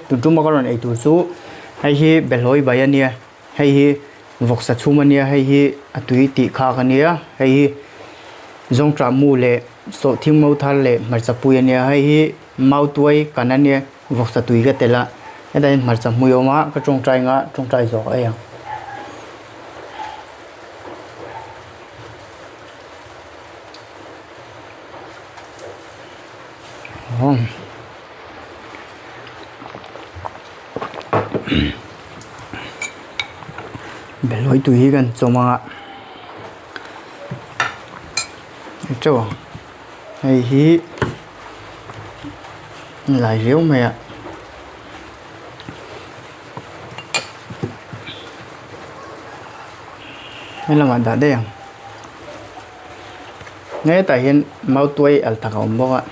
Tun tuma ka rawn ei tur chu hei hi behlawi bai a nia, hei hi vawksa chhum a nia, hei hi a tui tih khak a nia, hei hi zawngṭah mu leh sawhthing mau thar leh hmarcha pui a nia, hei hi mautuai kan a nia vawksa tui ka telh a, hetah hian hmarcha hmui a awm a, ka tawngtai anga tawngtai zawk a ei ang. Behlawi tui hi kan chawm anga teuh ang hei hi lai riau mai a. Helamah dah daih ang. Hetah hian mautuai al tak a awm bawk a.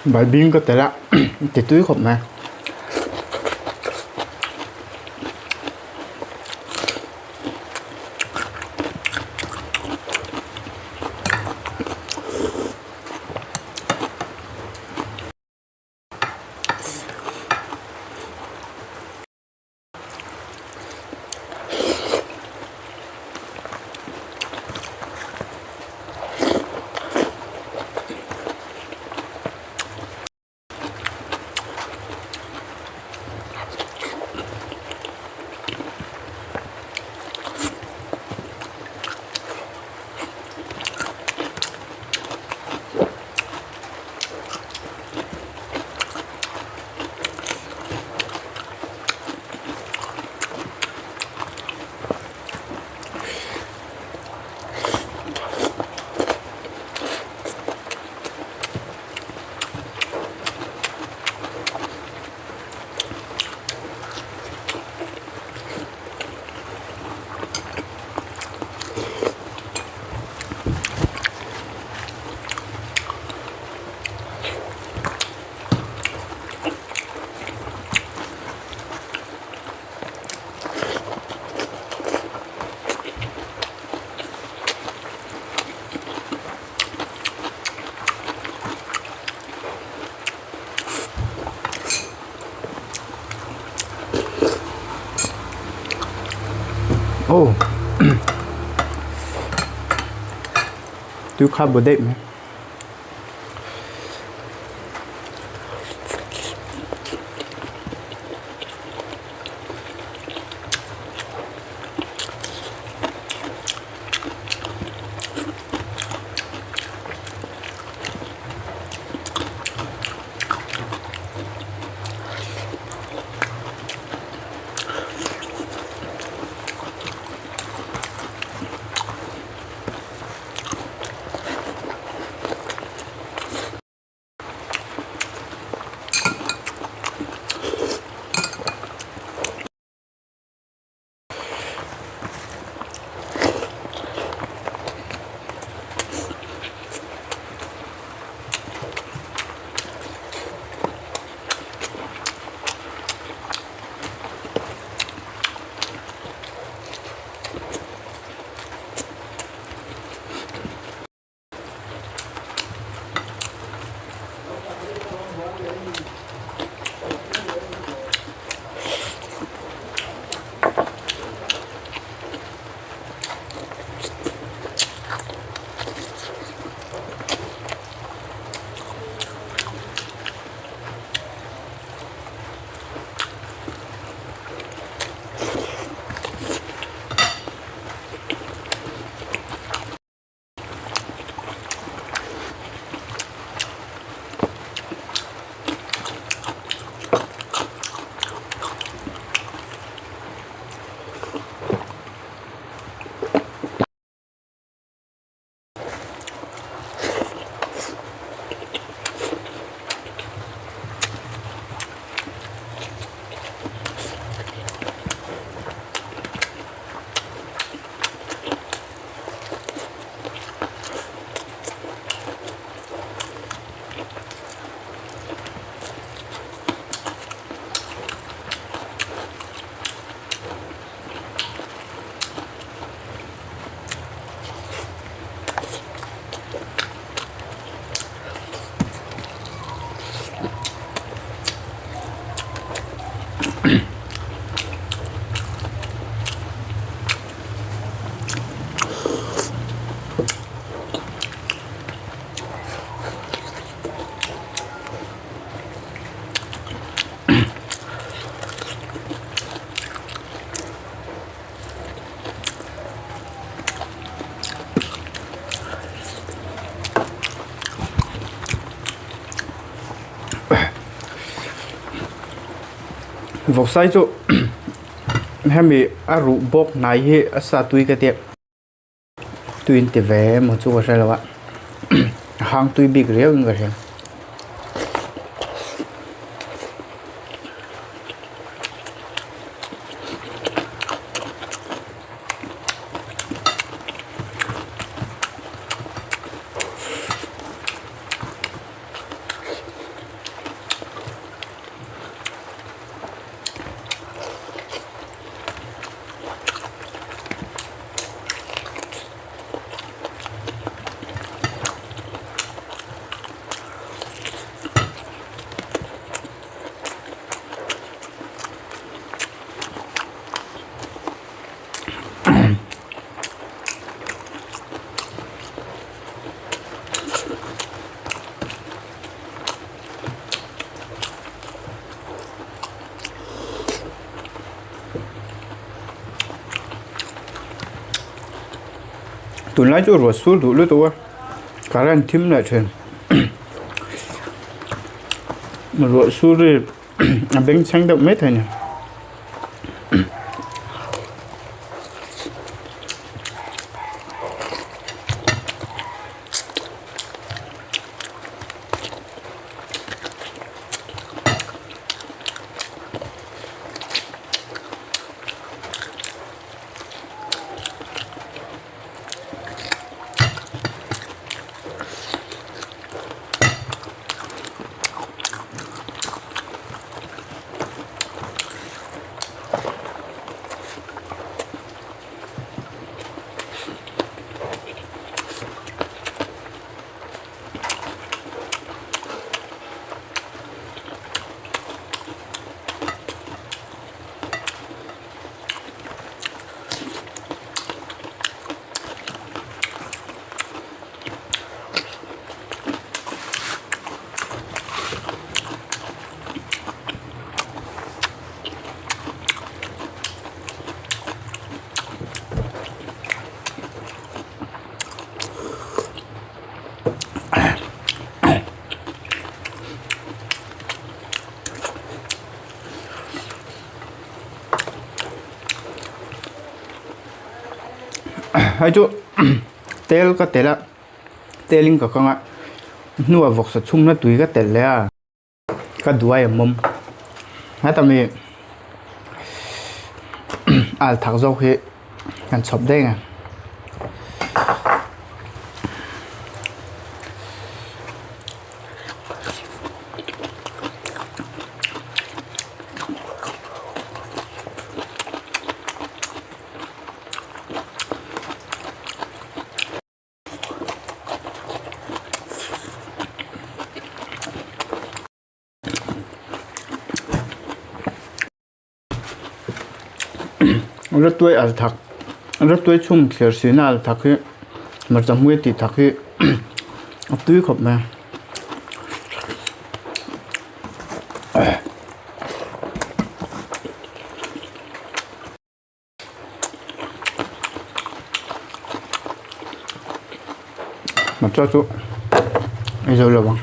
Baibing ka tel a ti tui khawp mai. Aw tui kha bu daih mai. Vawksai chu hemi a ruh bawk hnai hi a sa tui ka tia tui in ti ve emaw chu ka hre lo a a hang tui bik riau in ka hria. Tunlai chu ruah sur duh lutuk a current thim leh thin ruah sur hi a bengchheng deuh mai thei a ni. Hei chu tel ka telh a tel in ka kang a hnuah vawksa chhungna tui ka telh leh a. Ka duai a mawm heta mi al thak zawk hi kan chhawp daih ang e. Ratuai al thak ratuai chhum thler sina al thak hi hmarcha hmui tih thak hi a tui khawp mai a. Hmarcha chu ei zo lo ang.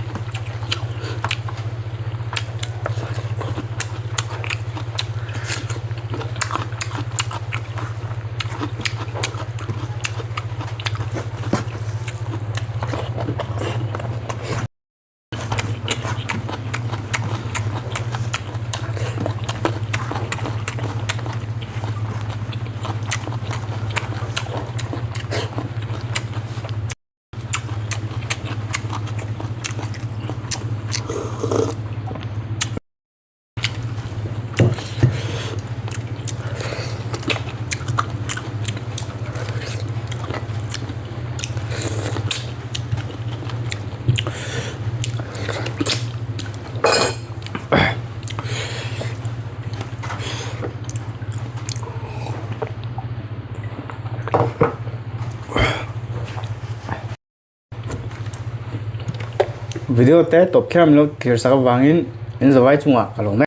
Video te tawp kher an lo thlir sak avangin in zavai chungah ka lo mek.